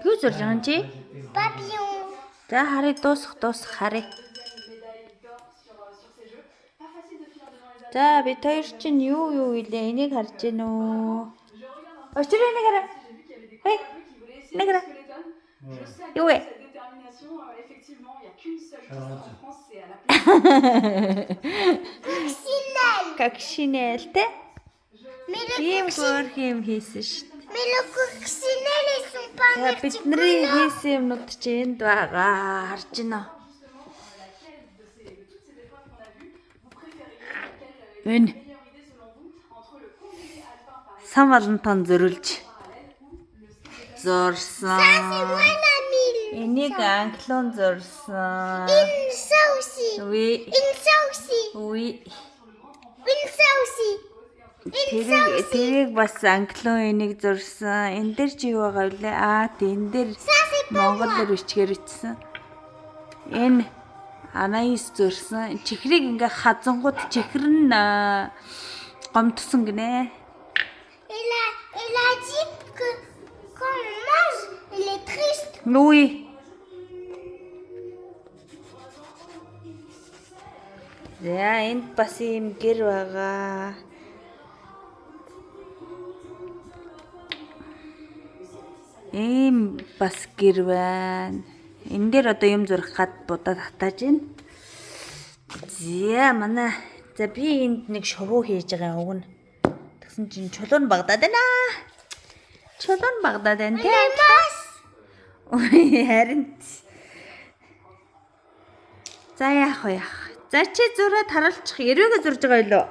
Юу зурж байгаа юм чи? Papillon. За харъя, дуусах дуусах харъя. За, бид хоёр чинь юу юу илээ? Энийг харж гин үү? Очир, энийг хараа. Хей. Энийг хараа. Юу вэ? Coccinelle. Coccinelle те? Mais le, Ийм хөөрхөн юм хийсэн шүү дээ. mais le coccinelle, ils sont pas За, бидний multicolores. хийсэн юмнууд чи энд байгаа. Харж гин үү? Энэ сан валентан зөрүүлж зурсан. Moi, la mille. Энийг англион зурсан. Une ça aussi. Oui. Une ça aussi. Oui. Une ça aussi. Une ça Тэрийг aussi. тэрийг бас англион энийг зурсан. Энэ дээр чи юу байгаа вэ? Аа, тий, энэ дээр Ça, c'est pas moi. монголоор бичгээр бичсэн. Энэ Анаис зурсан. Чихрийг ингээ хазангууд чихэр нь гомдсон гинэ. Elle a dit que quand on mange, elle est triste. Нүи. За, энд бас ийм гэр байгаа. Ийм бас гэр байна. Энэ дээр одоо юм зурах гад будаа татааж байна. За, манай за би энд нэг шувуу хийж байгаа уг нь. Тэгсэн чинь чулуун багдаад байна. Чулуун багдаад байна тийм. Les Харин. За, яах вэ яах. За, чи зураад харуулчих. Эрвэгээ зурж байгаа юу?